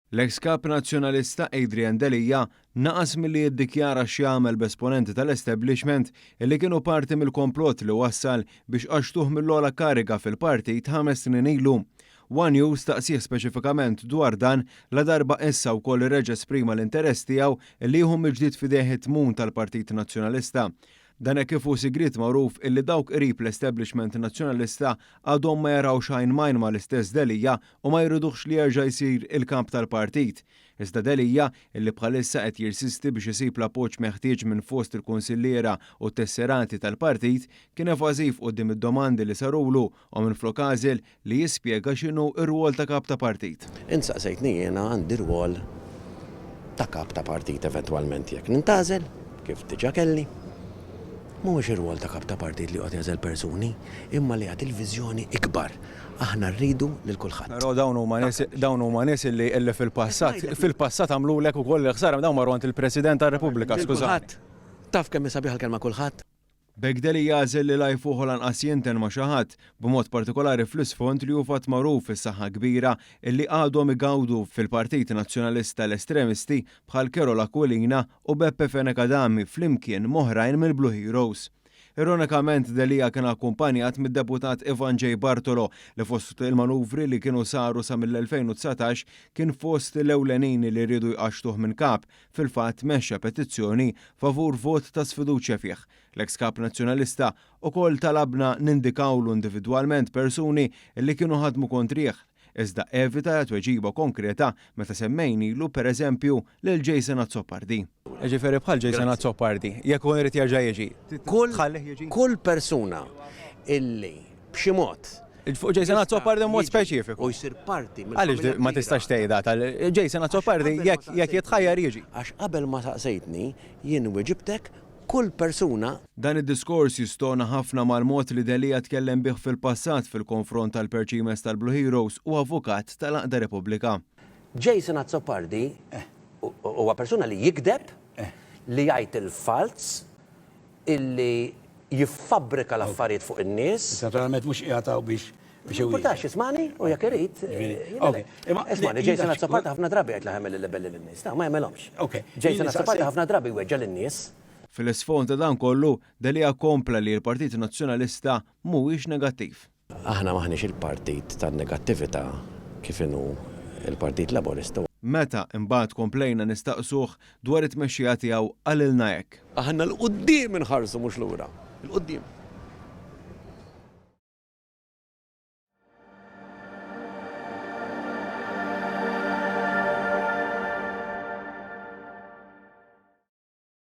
L-eks Kap Nazzjonalista Adrian Delia naqas milli jiddikjara x'jagħmel b'esponenti tal-establishment illi kienu parti mill-komplott li wassal biex qaxxtuh mill-ogħla kariga fil-partit ħames snin ilu. One News staqsieh speċifikament dwar dan ladarba issa wkoll reġa' esprima l-interess tiegħu illi jieħu mill-ġdid f'idejh it-tmun tal-Partit Nazzjonalista. Dan hekk kif hu sigriet magħruf illi dawk qrib l-establishment Nazzjonalista għadhom ma jarawx għajn m'għajn mal-istess Delia u ma jriduhx li jerġa' jsir il-kap tal-partit. Iżda Delia, illi bħalissa qed jirsisti biex isib l-appoġġ meħtieġ minn fost il-kunsilliera u t-tesserati tal-partit, kien evażiv quddiem id-domandi li sarulu u minflok għażel li jispjega x'inhu r-rwol ta' kap ta' partit. Int saqsejtni jiena għandi rwol ta' kap ta' partit eventwalment jekk nintgħażel, kif diġà kelli. Mhuwiex ir-rwol ta' kap ta' partit li joqgħod jagħżel persuni, imma li jagħti l-viżjoni ikbar. Aħna rridu lil kulħadd. Però dawn huma nies dawn huma nies illi illi fil-passat fil-passat għamlulek ukoll il-ħsara dawn marru għand il-President tar-Repubblika, Lil skużani. kulħadd. Taf kemm hi sabiħa l-kelma kulħadd? B'hekk Delia jagħżel li la jfuħ u lanqas jinten ma' xi ħadd, b'mod partikolari fl-isfond li hu fatt magħruf is-saħħa kbira illi għadhom igawdu fil-Partit Nazzjonalista l-estremisti bħal Karol Aquilina u Beppe Fenech Adami flimkien m'oħrajn mill-Blue Heroes. Ironikament Delia kien akkumpanjat mid-Deputat Ivan J. Bartolo li fost il-manuvri li kienu saru sa mill-2019 kien fost l-ewlenin li riedu jqaxxtuh minn kap, fil-fatt mexxa petizzjoni favur vot ta' sfiduċja fih. L-eks Kap Nazzjonalista ukoll talabna nindikawlu individwalment persuni li kienu ħadmu kontrih Iżda evita tweġiba konkreta meta semmejnilu, per eżempju, lil Jason Azzopardi. Jiġifieri bħal Jason Azzopardi, jekk ikun irid jerġa' jiġi, tħallih jiġi? Kull persuna illi b'xi mod. Fuq Jason Azzopardi b'mod speċifiku. U jsir parti mill-familja. Għaliex ma tistax tgħidha tal Jason Azzopardi jekk jitħajjar jiġi? Għax qabel ma saqsejtni, jien weġibtek Kull persuna. Dan id-diskors jistona ħafna mal-mod li Delia tkellem bih fil-passat fil-konfront tal-perċimes tal-Blue Heroes u avukat tal-Għaqda Repubblika. Jason Azzopardi huwa persuna li jigdeb, li jgħid il-falz, illi jiffabbrika l-affarijiet fuq in-nies. Issa naturalment mhux qiegħed hawn biex biex iwieġeb. Importax, ismagħni u jekk irid. Ismagħni, Jason Azzopardi ħafna drabi jgħid li ħa jagħmel il-libelli lin-nies. Ta' ma jagħmelhomx. Jason Azzopardi ħafna drabi jweġġa' lin-nies. Fil-isfond ta' dan kollu, Delia kompla li l-Partit Nazzjonalista mhuwiex negattiv. Aħna m'aħniex il-partit tan-negattività kif inhu l-Partit Laburista. Meta imbagħad komplejna nistaqsuh dwar it-tmexxija tiegħu qalilna hekk. Aħna 'l quddiem inħarsu mhux lura. 'Il quddiem.